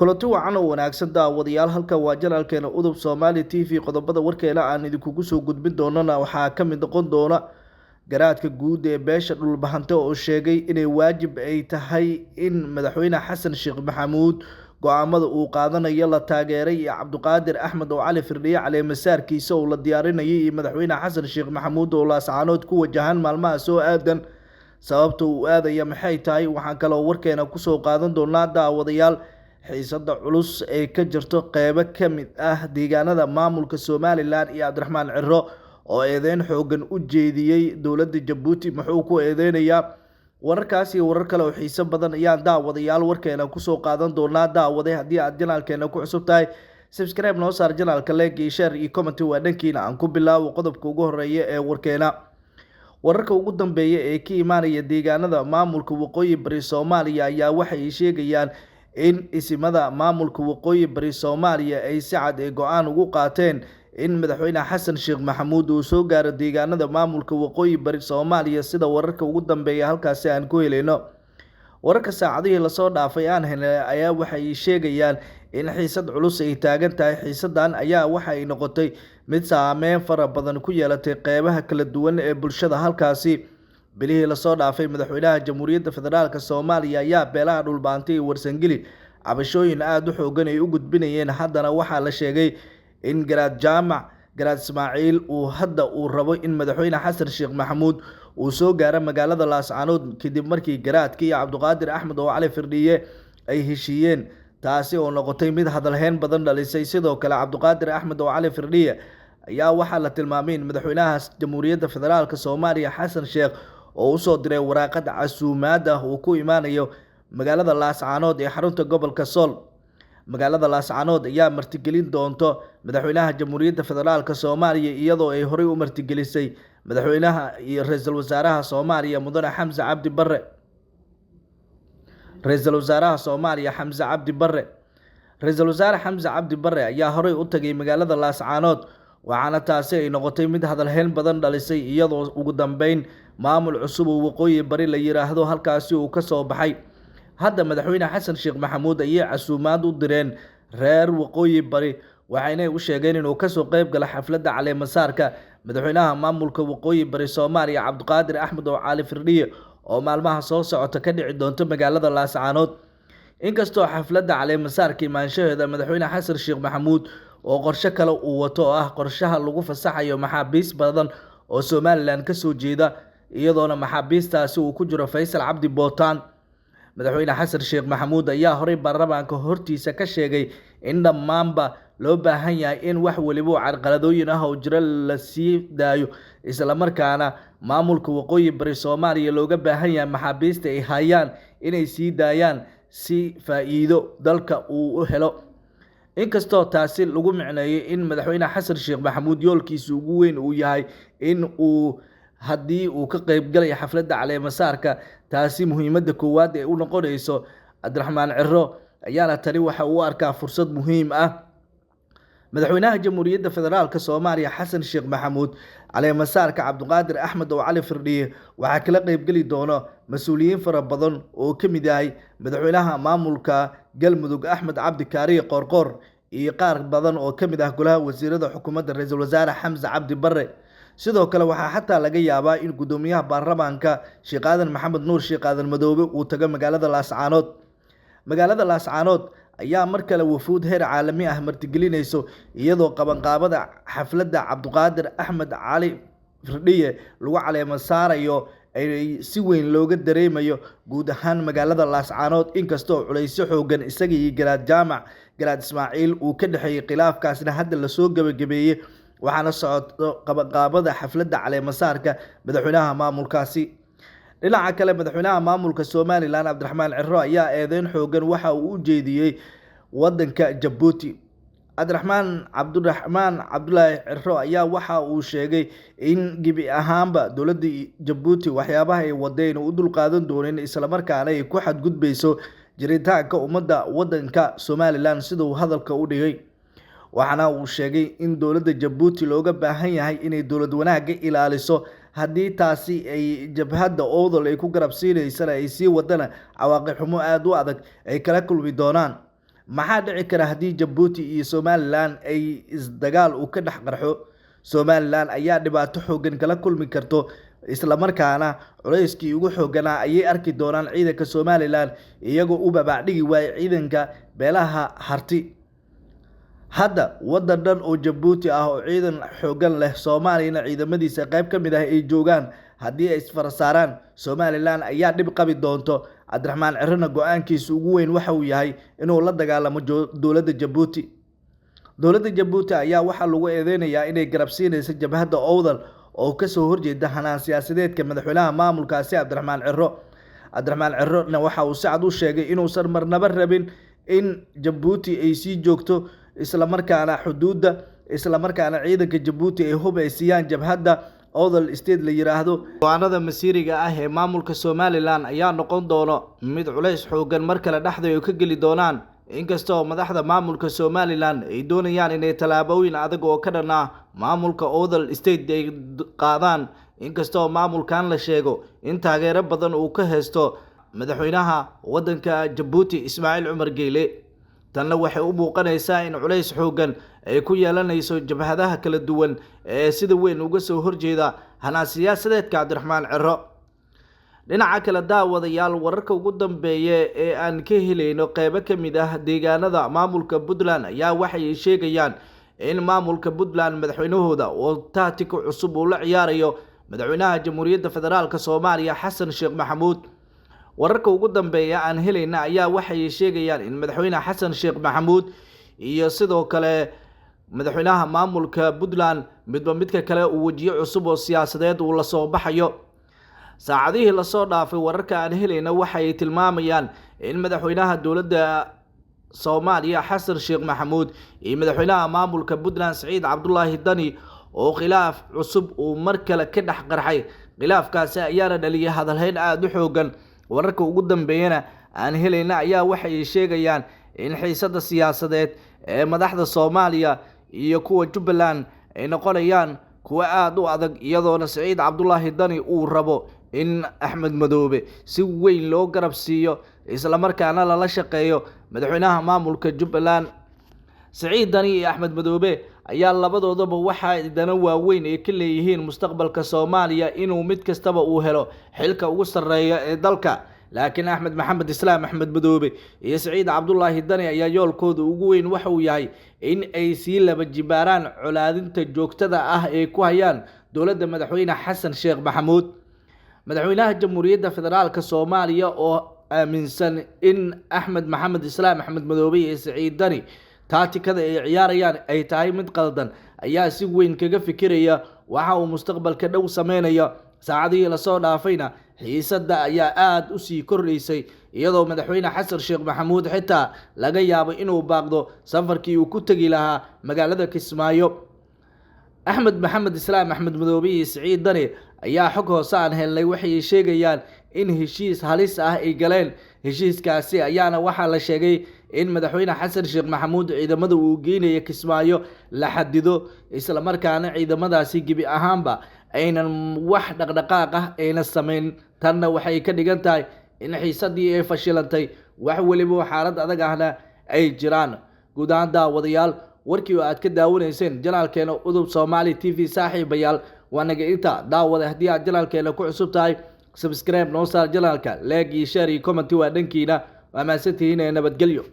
Kulanti wacan oo wanaagsan daawadayaal, halkan waa janaalkeena Udub Soomaali TV. Qodobada warkeena aan idinkugu soo gudbin doonana waxaa ka mid noqon doona garaadka guud ee beesha Dhulbahante oo sheegay inay waajib ay tahay in madaxweyne Xasan Sheekh Maxamuud go-aamada uu qaadanayo la taageeray, iyo Cabdiqaadir Axmed oo Cali Firdhiye caleemasaarkiisa oo la diyaarinayay, iyo madaxweyne Xasan Sheekh Maxamuud oo Laascaanood ku wajahan maalmaha soo aadan. Sababta uu aadaya maxay tahay? Waxaan kaloo warkeena kusoo qaadan doonaa daawadayaal xiisada culus ee ka jirto qeybo ka mid ah deegaanada maamulka Somalilan iyo Cabdiraxmaan Ciro oo eedeyn xoogan u jeediyey dowladda Jabuuti. Muxuu ku eedeynayaa? Wararkaas iyo warar kale oo xiiso badan ayaan daawadayaal warkeena kusoo qaadan doonaa. Daawaday, haddii aad janaalkeena ku cusub tahay, subscribe noo saar janaalka, like iyo share iyo comment waa dhankiina. Aan ku bilaabo qodobka ugu horeeya ee warkeena. Wararka ugu dambeeya ee ka imaanaya deegaanada maamulka Waqooyi Bari Soomaaliya ayaa waxay sheegayaan in isimada maamulka Waqooyi Bari Soomaaliya ay si cad ee go-aan ugu qaateen in madaxweyne Xasan Sheekh Maxamuud uu soo gaaro deegaanada maamulka Waqooyi Bari Soomaaliya. Sida wararka ugu dambeeya halkaasi aan ku helayno, wararka saacadihii lasoo dhaafay aan helnay ayaa waxay sheegayaan in xiisad culus ay taagan tahay. Xiisadan ayaa waxay noqotay mid saameyn fara badan ku yeelatay qeybaha kala duwan ee bulshada halkaasi. Bilihii lasoo dhaafay, madaxweynaha Jamhuuriyadda Federaalk Soomaaliya ayaa beelaha Dhulbaantay iyo Warsangeli cabashooyin aada u xoogan ay u gudbinayeen. Haddana waxaa la sheegay in Garaad Jaamac Garaad Ismaaciil uu hadda uu rabo in madaxweyne Xasan Sheekh Maxamuud uu soo gaaro magaalada Laascaanood, kadib markii garaadka iyo Cabdiqaadir Axmed oo Cali Firdhiye ay heshiiyeen, taasi oo noqotay mid hadalheyn badan dhalisay. Sidoo kale Cabdiqaadir Axmed oo Cali Firdhiye ayaa waxaa la tilmaamay in madaxweynaha Jamhuuriyadda Federaalk Soomaaliya Xasan Sheekh oo usoo diray waraaqad casuumaad ah uu ku imaanayo magaalada Laascaanood ee xarunta gobolka Sool. Magaalada Laascaanood ayaa martigelin doonto madaxweynaha Jamhuuriyadda Federaalk Soomaaliya, iyadoo ay horey u martigelisay madaxweynaha iyo ra-iisul wasaaraha Soomaaliya mudane Xamse Cabdi Barre. Ra-iisul wasaaraha Soomaaliya Xamse Cabdi Barre, ra-iisul wasaare Xamse Cabdi Barre ayaa horey u tagay magaalada Laascaanood, waxaana taasi ay noqotay mid hadalheyn badan dhalisay, iyadoo ugu dambeyn maamul cusub oo Waqooyi Bari la yiraahdo halkaasi uu ka soo baxay. Hadda madaxweyne Xasan Sheekh Maxamuud ayay casuumaad u direen reer Waqooyi Bari, waxayna u sheegeen inuu kasoo qeyb galo xafladda caleemasaarka madaxweynaha maamulka Waqooyi Bari Soomaaliya Cabdiqaadir Axmed oo Cali Firdhiye oo maalmaha soo socota ka dhici doonto magaalada Laascaanood. Inkastoo xafladda caleemasaarka imaanshaheeda madaxweyne Xasan Sheekh Maxamuud oo qorshe kale uu wato, oo ah qorshaha lagu fasaxayo maxaabiis badan oo Somalilan kasoo jeeda, iyadoona maxaabiistaasi uu ku jiro Faysal Cabdi Bootaan, madaxweyne Xasan Sheekh Maxamuud ayaa horey baarlamaanka hortiisa ka sheegay in dhammaanba loo baahan yahay in wax weliba oo carqaladooyin ah oo jiro la sii daayo, islamarkaana maamulka Waqooyi Bari Soomaaliya looga baahan yahay maxaabiista ay hayaan inay sii daayaan si faa-iido dalka uu u helo. Inkastoo taasi lagu micneeyay in madaxweyne Xasan Sheekh Maxamuud yoolkiisa ugu weyn uu yahay in uu haddii uu ka qeybgalaya xafladda caleemasaarka, taasi muhiimadda koowaad ee u noqonayso. Cabdiraxmaan Ciro ayaana tani waxa uu arkaa fursad muhiim ah. Madaxweynaha Jamhuuriyadda Federaalk Soomaaliya Xasan Sheekh Maxamuud caleemasaarka Cabdiqaadir Axmed oo Cali Firdhiye waxaa kala qeybgeli doona mas-uuliyiin fara badan oo ka mid yahay madaxweynaha maamulka Galmudug Axmed Cabdi Kaariye Qoorqoor iyo qaar badan oo ka mid ah golaha wasiirada xukuumadda ra-iisul wasaare Xamse Cabdi Barre. Sidoo kale waxaa xataa laga yaabaa in guddoomiyaha baarlamaanka Sheekh Aadan Maxamed Nuur Sheekh Aadan Madoobe uu tago magaalada Laascaanood. Magaalada Laascaanood ayaa mar kale wafuud heer caalami ah martigelinayso, iyadoo qabanqaabada xafladda Cabdiqaadir Axmed Cali Firdhiye lagu caleemo saarayo ay si weyn looga dareemayo guud ahaan magaalada Laascaanood, inkastoo culaysyo xoogan isaga iyo Garaad Jaamac Garaad Ismaaciil uu ka dhexeeyey, khilaafkaasna hadda lasoo gebagabeeyey, waxaana socoto qabanqaabada xafladda caleemasaarka madaxweynaha maamulkaasi. Dhinaca kale, madaxweynaha maamulka Somalilan Cabdiraxmaan Ciro ayaa eedeyn xoogan waxa uu u jeediyey wadanka Jabuuti. Cabdiraxmaan Cabdulaahi Ciro ayaa waxa uu sheegay in gebi ahaanba dowladda Jabuuti waxyaabaha ay wadeen u dulqaadan doonin, islamarkaana ay ku xadgudbeyso jiritaanka ummadda wadanka Somalilan, sida uu hadalka u dhigay. Waxaana uu sheegay in dowladda Jabuuti looga baahan yahay inay dowlad wanaagga ilaaliso, haddii taasi ay jabhadda Owdal ay ku garab siinaysana ay sii wadana, cawaaqib xumo aada u adag ay kala kulmi doonaan. Maxaa dhici kara haddii Jabuuti iyo Somalilan ay isdagaal uu ka dhex qarxo? Somalilan ayaa dhibaato xooggan kala kulmi karto, islamarkaana culayskii ugu xoogganaa ayay arki doonaan ciidanka Somalilan iyagoo u babaacdhigi waaya ciidanka beelaha Harti. Hadda waddan dhan oo Jabuuti ah oo ciidan xooggan leh, Soomaaliyana ciidamadiisa qayb ka mid ah ay joogaan, haddii ay isfara saaraan Somalilan ayaa dhib qabi doonto. Cabdiraxmaan Cirrona go-aankiisa ugu weyn waxa uu yahay inuu la dagaalamo dowladda Jabuuti. Dowladda Jabuuti ayaa waxaa lagu eedeynayaa inay garab siinayso jabhadda Owdal oo kasoo horjeeda hanaan siyaasadeedka madaxweynaha maamulkaasi Cabdiraxmaan Cirro. Cabdiraxmaan Cirrona waxa uu si cad u sheegay inuusan marnaba rabin in Jabuuti ay sii joogto, islamarkaana xuduudda, islamarkaana ciidanka Jabuuti ay hub ay siiyaan jabhadda Owdal State la yiraahdo. Go'aanada masiiriga ah ee maamulka Somalilan ayaa noqon doono mid culays xooggan mar kale dhexda ay ka geli doonaan, inkasta oo madaxda maamulka Somalilan ay doonayaan inay tallaabooyin adag oo ka dhan ah maamulka Owdal State ay qaadaan, inkasta oo maamulkan la sheego in taageero badan uu ka haysto madaxweynaha waddanka Jabuuti Ismaaciil Cumar Geyle. Tanna waxay u muuqanaysaa in culays xooggan ay ku yeelanayso jabhadaha kala duwan ee sida weyn uga soo horjeeda hanaan siyaasadeedka Cabdiraxmaan Cirro. Dhinaca kale, daawadayaal, wararka ugu dambeeya ee aan ka helayno qeybo ka mid ah deegaanada maamulka Puntland ayaa waxay sheegayaan in maamulka Puntland madaxweynahooda oo taatika cusub uu la ciyaarayo madaxweynaha Jamhuuriyadda Federaalka Soomaaliya Xasan Sheekh Maxamuud. Wararka ugu dambeeya aan helayna ayaa waxay sheegayaan in madaxweyne Xasan Sheekh Maxamuud iyo sidoo kale madaxweynaha maamulka Puntland midba midka kale uu wajiyo cusub oo siyaasadeed uu la soo baxayo. Saacadihii lasoo dhaafay wararka aan helayna waxay tilmaamayaan in madaxweynaha dowladda Soomaaliya Xasan Sheekh Maxamuud iyo madaxweynaha maamulka Puntland Siciid Cabdulaahi Dani oo khilaaf cusub uu mar kale ka dhex qarxay. Khilaafkaasi ayaana dhaliyay hadalhayn aada u xooggan. Wararka ugu dambeeyana aan helayna ayaa waxay sheegayaan in xiisadda siyaasadeed ee madaxda Soomaaliya iyo kuwa Jubbaland ay noqonayaan kuwo aada u adag, iyadoona Siciid Cabdulaahi Dani uu rabo in Axmed Madoobe si weyn loo garab siiyo, islamarkaana lala shaqeeyo madaxweynaha maamulka Jubbaland. Siciid Dani iyo Axmed Madoobe ayaa labadoodaba waxa dana waaweyn ay ka leeyihiin mustaqbalka Soomaaliya inuu mid kastaba uu helo xilka ugu sarreeya ee dalka. Laakiin Axmed Maxamed Islaam Axmed Madoobe iyo Siciid Cabdulaahi Dani ayaa yoolkooda ugu weyn waxa uu yahay in ay sii laba jibaaraan colaadinta joogtada ah ee ku hayaan dowladda madaxweyne Xasan Sheekh Maxamuud. Madaxweynaha Jamhuuriyadda Federaalka Soomaaliya oo aaminsan in Axmed Maxamed Islaam Axmed Madoobe iyo Siciid Dani taatikada ay ciyaarayaan ay tahay mid qaldan ayaa si weyn kaga fikiraya waxa uu mustaqbalka dhow sameynayo. Saacadihii lasoo dhaafayna xiisadda ayaa aada u sii kordhaysay, iyadoo madaxweyne Xasan Sheekh Maxamuud xitaa laga yaabo inuu baaqdo safarkii uu ku tegi lahaa magaalada Kismaayo. Axmed Maxamed Islaam Axmed Madoobe iyo Siciid Dani ayaa xog hoose aan helnay waxay sheegayaan in heshiis halis ah ay galeen. Heshiiskaasi ayaana waxaa la sheegay in madaxweyne Xasan Sheekh Maxamuud ciidamada uu geynayo Kismaayo la xadido, islamarkaana ciidamadaasi gebi ahaanba aynan wax dhaqdhaqaaq ah ayna samayn. Tanna waxay ka dhigan tahay in xiisadii ay fashilantay, wax weliba xaalad adag ahna ay jiraan. Guud ahaan daawadayaal, warkii oo aad ka daawanayseen janaalkeena Udub Soomaali TV, saaxiibayaal, waa naga inta. Daawada, haddii aad janaalkeena ku cusub tahay, subscribe noo saar janaalka, like iyo share iyo comment waa dhankiina. Waa mahadsantihiin ee nabadgelyo.